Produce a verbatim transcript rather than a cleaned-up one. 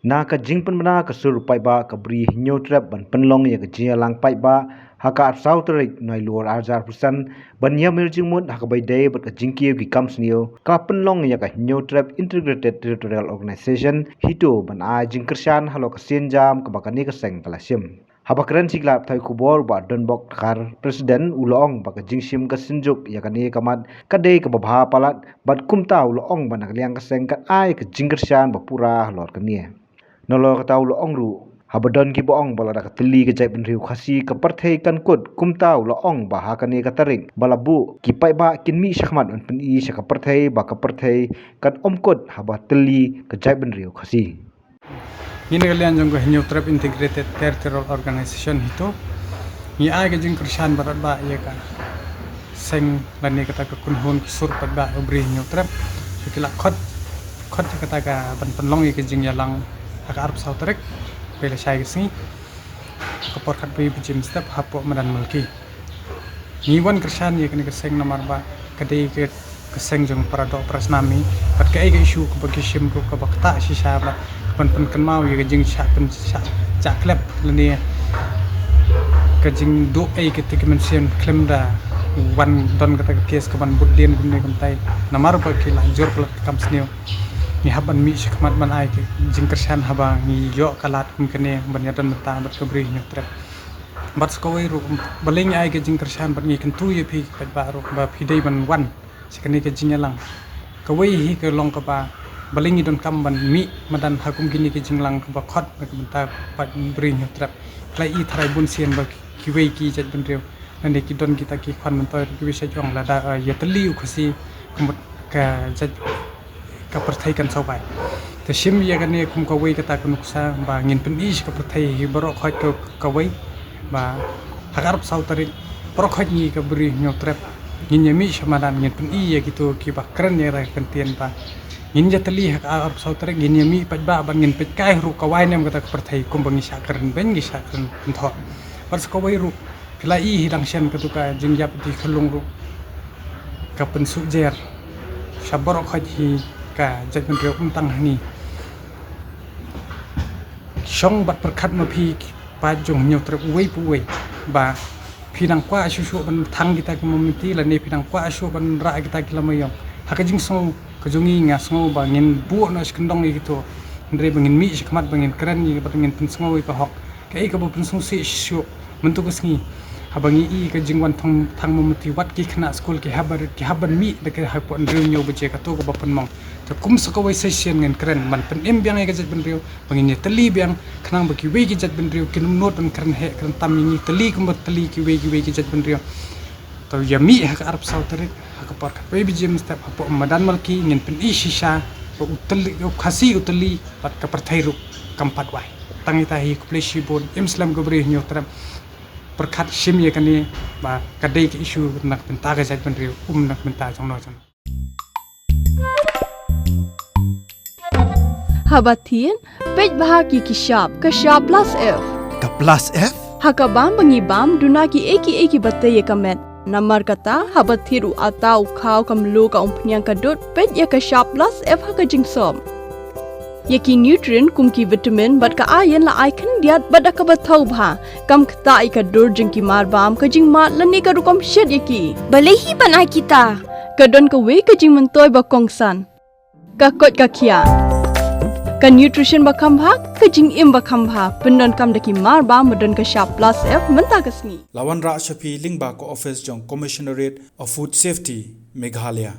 Na ka jingpynbna ka sur paidbah ka Bri Hynñiewtrep ban pynlong ïa ka jingïalang paidbah ha ka arphew saw tarik Naiïawr arhajar arphew san, ban ïamir jingmut ha kaba ïadei bad ka jingkiew ki kam sniew, ka pynlong ïa ka Hynñiewtrep Integrated Territorial Organization, HITO, ban ai jingkyrshan halor ka sienjam kaba kane ka seng ka la shim. Haba kren sha ki lad pathai khubor, Bah Donbok Dkhar, President, u la ong ba ka jingshim ka synjuk ïa kane ka mat ka dei kaba bha palat, bad kumta u la ong ba na ka liang ka seng kan ai ka jingkyrshan ba pura halor kane. Nalor kata u la ong ruh, haba don kiba ong ba lada ka tylli ka jaitbynriew Khasi ka pyrthei kan kut, kumta u la ong ba ha kane ka tarik ba la buh, ki paidbah kin mih shakhmat ban pyni sha ka pyrthei ba ka pyrthei kan ym kut haba tylli ka jaitbynriew Khasi. Ngi na ka liang jong ka Hynñiewtrep Integrated Territorial Organization, HITO, ngi ai ka jingkyrshan ba radbah ïa ka seng lane kata ka kynhun ka sur paidbah ka Bri Hynñiewtrep, sha ki la khot, khot ïa kata ka ban pynlong ïa ka jingïalang ha ka arphew saw tarik, ba la shai ka sngi, ka por khatwei baje mynstep hapoh madan Malki. Ngi wan kyrshan ïa kane ka seng namar ba ka dei ka, ka seng jong para doh para snam hi. Bad kaei ka issue kaba ki shim ruh kaba ktah shisha bad ban pynkynmaw ïa ka jingshah pynshah jah klep lane ka jingduh ei kata ki mynsiem khlem da wan don kata ka case kaban bud dien kumne kumtai. Namar ba ki la jur palat ka kam sniew. Ngi hap ban mih shakhmat ban ai ka jingkyrshan haba ngi ïoh ka lad kum kane ban ïadon bynta bad ka Bri Hynñiewtrep. Bad sa kawei ruh, balei ngi ai ka jingkyrshan bad ngi kyntu ïa phi paidbah ruh ba phi dei ban wan sha kane ka jingïalang. Kawei hi ka long kaba balei ngi donkam ban mih madan ha kum kine ka jingïalang kaba khot na ka bynta paid Bri Hynñiewtrep. Phi la i tharai bun sien ba kiwei ki jaitbynriew lane ki don kita ki khwan myntoi kiwei sha jong lada, eh, ïatylli u Khasi ka mut ka jait ka pyrthei kan sawbai. Te shim ïa kane kum kawei kata ka nuksa ba ngin pyni sha ka pyrthei hi baroh khoit ka, kawei ba ha ka arphew saw tarik baroh khoit ngi ka Bri Hynñiewtrep ngin ïa mih sha madan ngin pyni ïa kito kiba kren ïa ka kyntien ba ngin ïatylli ha ka arphew saw tarik ngin ïa mih paidbah ba ngin peit kai ruh ka wai nem kata ka pyrthei kumba ngi shah kren beiñ ngi shah kren kynthoh. Bad sa kawei ruh Phi la i hi dang shen katu ka jingïap di khyllung ruh ka pynsuh jer sha baroh khoit hi ka jaitbynriew ym tang hangne. Shong bad pyrkhat ma phi paid jong Hynñiewtrep uwei pa uwei ba phi dang kwah shuh shuh ban thang kita ki mombati lane phi dang kwah shuh ban rah kita ki lamaiong. Ha ka jingsngew ka jong ngi nga sngew ba ngin buh noh shi kyndong ïa kito hynrei ba ngin mih shi khmat ba ngin kren ïa ba ngin pynsngew ïa ka hok. Kaei kaba pynsngewsih shuh mynta ka sngi haba ngi i ka jingwan thang, thang mombati wat ki khynnah skul ki hap ban, ki hap ban mih da ka hapoh hynriew hynñiew baje kato kaba pynmong. Te kum sa kawei session ngin kren ban pynim biang ïa ka jaitbynriew ba ngin ïatylli biang khnang ba kiwei ki jaitbynriew kin ym nud ban kren heh kren tam ïa ngi tylli kumba tylli kiwei kiwei ki jaitbynriew. To ïa mih ha ka arphew saw tarik ha ka por khatwei baje mynstep hapoh madan Malki ngin pyni shisha ba u tylli, u Khasi u tylli bad ka pyrthei ruh kam pat wai. Tang ita hi, khublei shibun, im slem ka Bri Hynñiewtrep. Pyrkhat shim ïa kane ba ka dei ka issue na ka bynta ka jaitbynriew, ym na ka bynta jong no jong no. Haba thied, peit bha ki ki shap, ka shap plus F. Ka plus F? Ha ka bam ba ngi bam, duna kiei kiei kiba tei ïa ka met. Namar kata, haba thied u atta, u khaw, ka mluh, ka umphniang, ka dud, peit ïa ka shap plus F ha ka jingsop. Ïa ki nutrient kum ki vitamin bad ka iron la ai khyndiat bad da kaba thaw bha. Kam ktah ïa ka dur jong ki mar bam, ka jingmad lane ka rukom shet ïa ki. Balei hi ban ai kita? Ka don kawei ka jingmyntoi ba kongsan. Ka koit ka khiah. Ka nutrition ba kham bha, ka jingim ba kham bha. Pyndonkam da ki mar bam ba don ka shap plus F mynta ka sngi. La wanrah sha phi lyngba ka office jong Commissionerate of Food Safety, Meghalaya.